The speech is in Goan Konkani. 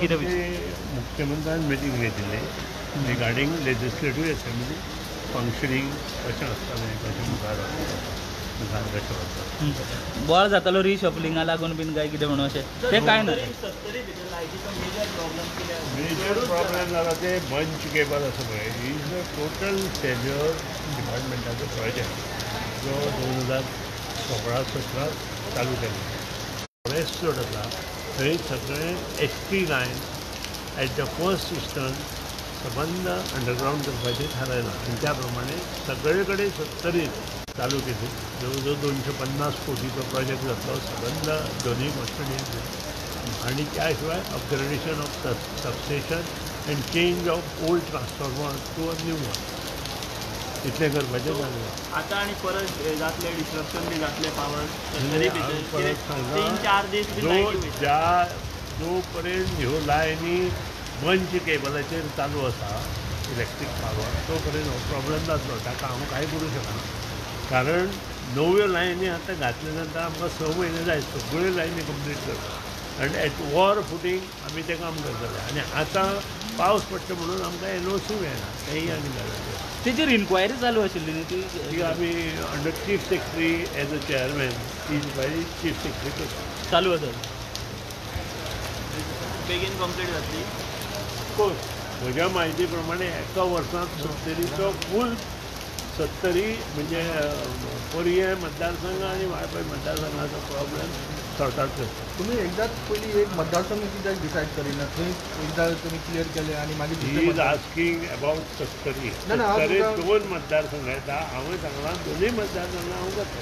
कितें? मुख्यमंत्र्यान मिटींग घेतिल्ली रिगार्डींग लेजिस्लेटीव असेंब्ली फंक्शनींग कशें आसतलें, कशें मुखार मुखार कशें वता. बोवाळ जातालो रिशफलिंगा लागून बीन काय कितें म्हणून अशें तें कांय ना. मेजर प्रॉब्लेम जाला ते बंच केबल आसा पळय, is a total failure डिपार्टमेंटाचो प्रोजेक्ट जो 2016-17 चालू केलो. वेस्ट रोड आसा थंय सगळें S T line at the first instance सबंद अंडरग्रावंड करपाचें थारायलां आनी त्या प्रमाणे सगळे कडेन सत्तरीत चालू केली. जवळ जवळ 250 कोटीचो प्रोजेक्ट जातलो सबंद दोनूय कॉन्स्टिट्युएन्सी आनी त्या शिवाय upgradation of substation and change of old transformer to a new one इतलें करपाचें जालें. आतां आनी परत जातलें डिस्ट्रप्शन बी जातलें पावर परत सांगता 3-4 दीस जो ज्या जो पर्यंत ह्यो लायनी बंच केबलाचेर चालू आसा इलेक्ट्रीक पावर तो पर्यंत हो प्रॉब्लम जातलो. ताका हांव कांय करूं शकना कारण नव्यो लायनी आतां घातल्या नंतर आमकां 6 म्हयने जाय सगळ्यो लायनी कंप्लीट करपाक आनी एट वॉर फुटींग आमी तें काम करतले. आनी आतां पावस पडटा म्हणून आमकां एनओसी मेळना तेंय आनी मेळना. तेजेर इन्क्वायरी चालू आशिल्ली न्ही ती ती आमी under chief secretary as a chairman ती इन्क्वायरी चीफ सेक्रेटरी करता चालू आसा. बेगीन कंप्लीट जातली. ऑफकोर्स म्हज्या म्हायती प्रमाणे एका वर्सांत सत्तरीचो फूल सत्तरी म्हणजे पर्यें मतदारसंघ आनी वाळपय मतदारसंघाचो प्रॉब्लेम सॉर्ट आवट करता. तुमी एकदाच पयलीं एक मतदारसंघ कित्याक डिसायड करिना, थंय एकदां तुमी क्लियर केलें आनी मागीर he is asking about Sattari. Sattari 2 मतदारसंघ येता, हांवें सांगलां दोनूय मतदारसंघां हांव करता.